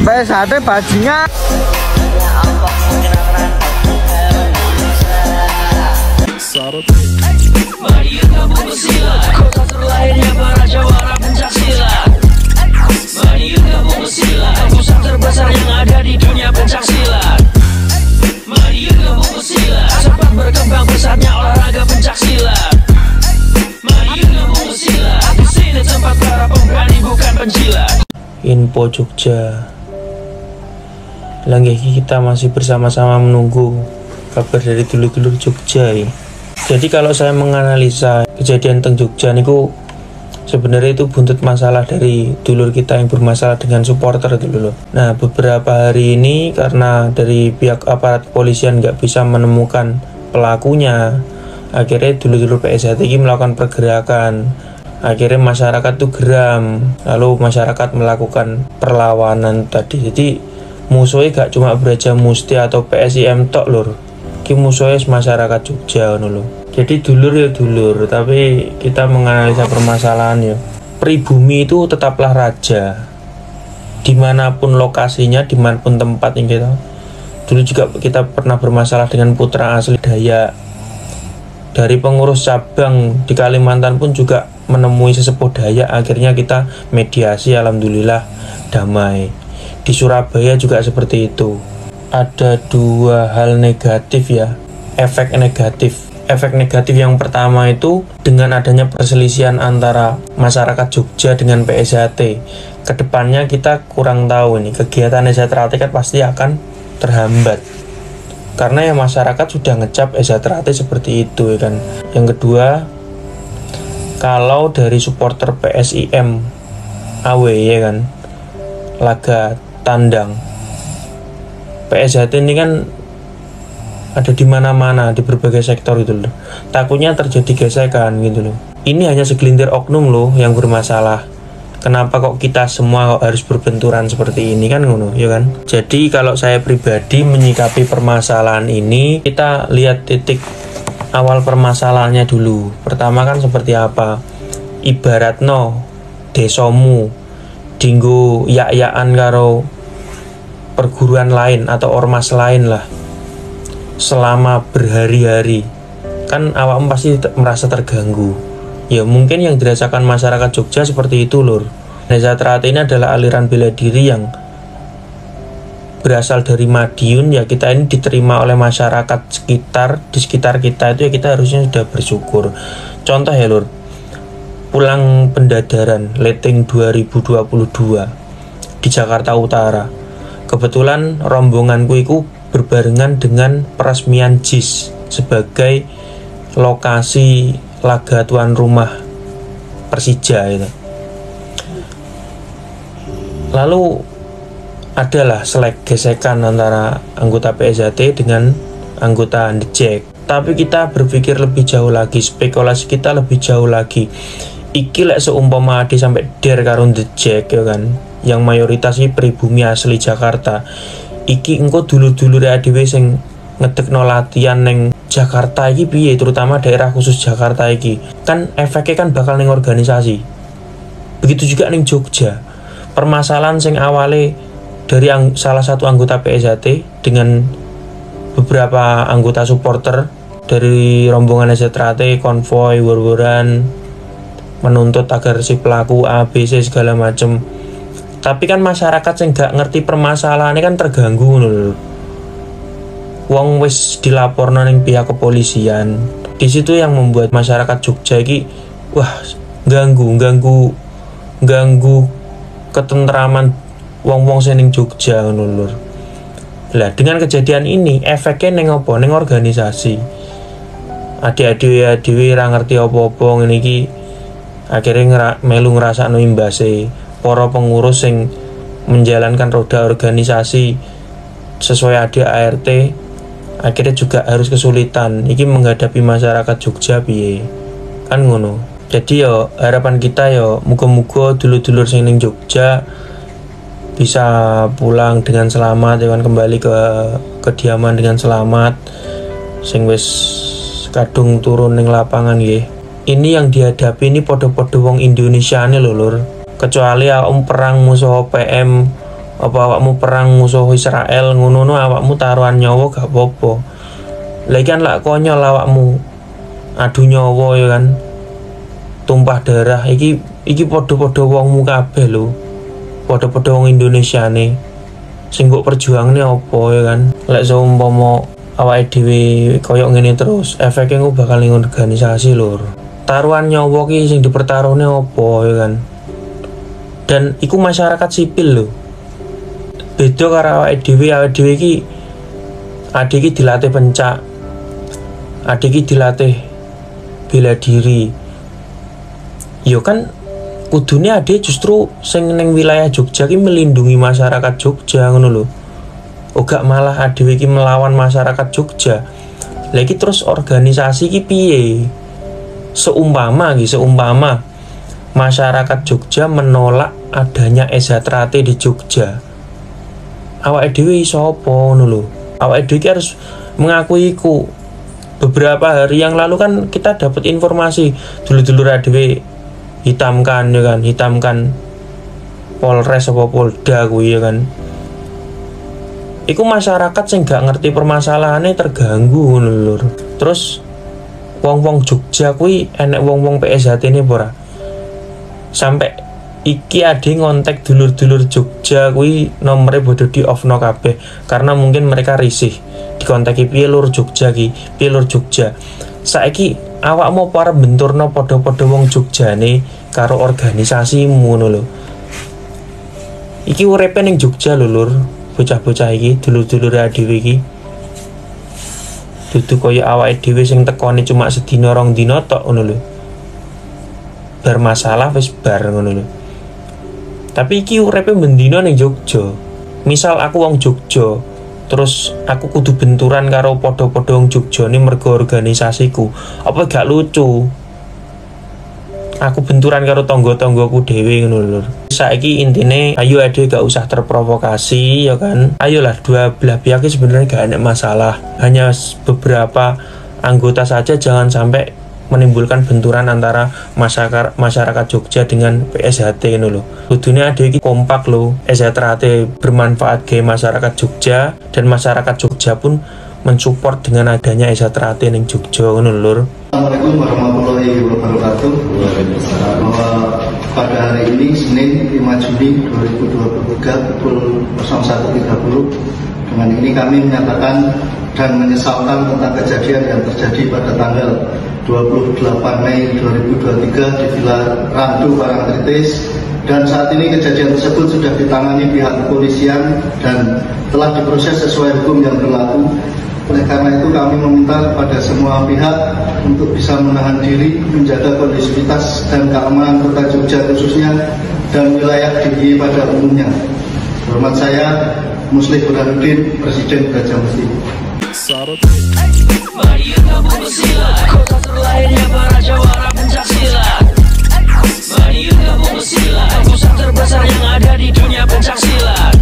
PSHT bajingan. Kota terlahirnya para jawara pencak silat. Madiun kampung pesilat, pusat terbesar yang ada di dunia pencak silat. Madiun kampung pesilat, sempat berkembang pesatnya olahraga pencak silat. Madiun kampung pesilat, di sini tempat para pemberani bukan penjilat. Info Jogja. Lagi kita masih bersama-sama menunggu kabar dari dulur-dulur Jogja ya. Jadi kalau saya menganalisa kejadian teng Jogja niku sebenarnya itu buntut masalah dari dulur kita yang bermasalah dengan supporter dulu loh. Nah, beberapa hari ini karena dari pihak aparat kepolisian nggak bisa menemukan pelakunya, akhirnya dulur-dulur PSHT ini melakukan pergerakan. Akhirnya masyarakat tuh geram, lalu masyarakat melakukan perlawanan tadi. Jadi musuhnya gak cuma Braja Musti atau PSIM tok lur, ki musuhnya masyarakat Jogja ngono lho. Jadi dulur ya dulur, tapi kita menganalisa permasalahan ya. Pribumi itu tetaplah raja, dimanapun lokasinya, dimanapun tempat yang kita. Dulu juga kita pernah bermasalah dengan putra asli Dayak. Dari pengurus cabang di Kalimantan pun juga menemui sesepuh Dayak, akhirnya kita mediasi, alhamdulillah damai. Di Surabaya juga seperti itu. Ada dua hal negatif ya, efek negatif. Efek negatif yang pertama itu dengan adanya perselisihan antara masyarakat Jogja dengan PSHT. Kedepannya kita kurang tahu ini, kegiatan SH Terate kan pasti akan terhambat. Karena ya masyarakat sudah ngecap SH Terate seperti itu ya kan. Yang kedua, kalau dari supporter PSIM away ya kan, laga tandang PSHT ini kan ada di mana-mana di berbagai sektor gitu loh. Takutnya terjadi gesekan gitu loh. Ini hanya segelintir oknum loh yang bermasalah. Kenapa kok kita semua kok harus berbenturan seperti ini kan ngono ya kan? Jadi kalau saya pribadi menyikapi permasalahan ini, kita lihat titik awal permasalahannya dulu. Pertama kan seperti apa? Ibaratno desomu dinggo yak-yakan karo perguruan lain atau ormas lain lah selama berhari-hari, kan awakmu pasti merasa terganggu ya. Mungkin yang dirasakan masyarakat Jogja seperti itu lur. SH Terate ini adalah aliran bela diri yang berasal dari Madiun ya. Kita ini diterima oleh masyarakat sekitar, di sekitar kita itu ya kita harusnya sudah bersyukur. Contoh ya lur, pulang pendadaran Leting 2022 di Jakarta Utara, kebetulan rombonganku itu berbarengan dengan peresmian JIS sebagai lokasi laga tuan rumah Persija itu. Lalu adalah selek gesekan antara anggota PSHT dengan anggota The Jack. Tapi kita berpikir lebih jauh lagi, spekulasi kita lebih jauh lagi. Iki lek seumpama ade sampai der karo The Jack ya kan, yang mayoritas ini pribumi asli Jakarta. Iki engko dulur-dulur dhewe sing ngedekno latihan neng Jakarta iki piye, terutama daerah khusus Jakarta iki. Kan efeknya kan bakal neng organisasi. Begitu juga neng Jogja. Permasalahan sing awale dari salah satu anggota PSHT dengan beberapa anggota supporter dari rombongan SH Terate, konvoy, war-waran menuntut agar si pelaku A, B, C segala macem. Tapi kan masyarakat yang gak ngerti permasalahannya kan terganggu ngono lho. Wong wis dilaporno ning pihak kepolisian. Di situ yang membuat masyarakat Jogja iki wah, ganggu ganggu ganggu ketentraman wong-wong sing ning Jogja ngono lho. Lah, dengan kejadian ini efeknya ning apa? Ning organisasi. Adik-adik dhewe ora ngerti apa-apa ngene iki akhirnya melu ngrasakno imbase. Para pengurus sing menjalankan roda organisasi sesuai ADART akhirnya juga harus kesulitan iki menghadapi masyarakat Jogja piye kan ngono. Jadi yo harapan kita yo muga-muga dulur-dulur sing ning Jogja bisa pulang dengan selamat ya kan, kembali ke kediaman dengan selamat, sing wis kadung turun ning lapangan nggih. Ini yang dihadapi ini podo-podo wong Indonesia nih lho lur, kecuali om perang musuh PM. Apa awakmu perang musuh Israel ngono no, awakmu taruhan nyawa gak apa-apa. Lah iki kan lak konyol, awakmu adu nyawa ya kan, tumpah darah. Iki iki padha-padha wongmu kabeh lho, padha-padha wong Indonesia nih. Sing mbok perjuangne apa ya kan? Lek seumpama awake dhewe koyo ngene terus, efeknya engko bakal ning organisasi, lur. Taruhan nyawa ki sing dipertaruhne apa ya kan? Dan iku masyarakat sipil lho, beda karo awake dhewe. Awake dhewe iki, adik iki dilatih pencak, adik iki dilatih bela diri yo kan. Kudune ade justru sing ning wilayah Jogja ki melindungi masyarakat Jogja ngono lho. Oh, gak, malah adewe iki melawan masyarakat Jogja. Lagi terus organisasi ki piye? Seumpama ki, seumpama masyarakat Jogja menolak adanya SH Terate di Jogja, awake dhewe iso apa ngono lho? Awake dhewe ki harus mengakui iku. Beberapa hari yang lalu kan kita dapat informasi dulur-dulur dhewe hitamkan ya kan, hitamkan Polres apa Polda kuwi ya kan. Iku masyarakat sing gak ngerti permasalahannya terganggu ngono lho, Lur. Terus wong-wong Jogja kuwi enek wong-wong PSHT ini apa ora? Sampai iki ade ngontek dulur-dulur Jogja kuwi nomornya podo di off no kabeh karena mungkin mereka risih dikontaki, "Piye, lur Jogja ki? Piye, lur Jogja?" Saiki awakmu para benturno padha-padha wong Jogjane karo organisasimu ngono lho. Iki uripe ning Jogja lho, Lur, bocah-bocah iki, dulur-dulur dhewe iki. Dudu kaya awake dhewe sing tekone cuma sedina rong dina tok ngono lho, bar masalah wis bar ngono lho. Tapi iki uripe bendina ning Jogja. Misal aku wong Jogja, terus aku kudu benturan karo padha-padha wong Jogja ini mergo organisasiku, apa gak lucu aku benturan karo tonggo-tonggoku dhewe ngono lho? Saiki intine ayo ade gak usah terprovokasi ya kan. Ayolah, dua belah pihak ini sebenarnya gak ada masalah, hanya beberapa anggota saja. Jangan sampai menimbulkan benturan antara masyarakat masyarakat Jogja dengan PSHT ngono lho. Kudune ade iki kompak lho. SH Terate bermanfaat ke masyarakat Jogja dan masyarakat Jogja pun mensupport dengan adanya SH Terate ning Jogja ngono lho, Lur. Assalamualaikum warahmatullahi wabarakatuh. Bahwa pada hari ini, Senin 5 Juni 2023 pukul 01.30, dengan ini kami menyatakan dan menyesalkan tentang kejadian yang terjadi pada tanggal 28 Mei 2023 di Villa Randu Parangtritis, dan saat ini kejadian tersebut sudah ditangani pihak kepolisian dan telah diproses sesuai hukum yang berlaku. Oleh karena itu, kami meminta kepada semua pihak untuk bisa menahan diri, menjaga kondusivitas dan keamanan kota Jogja khususnya dan wilayah DIY pada umumnya. Hormat saya, Muslih Burhanuddin, Presiden Brajamusti. Madiun kampung pesilat, kota terlahirnya para jawara pencak silat. Madiun kampung pesilat, pusat terbesar yang ada di dunia pencak silat.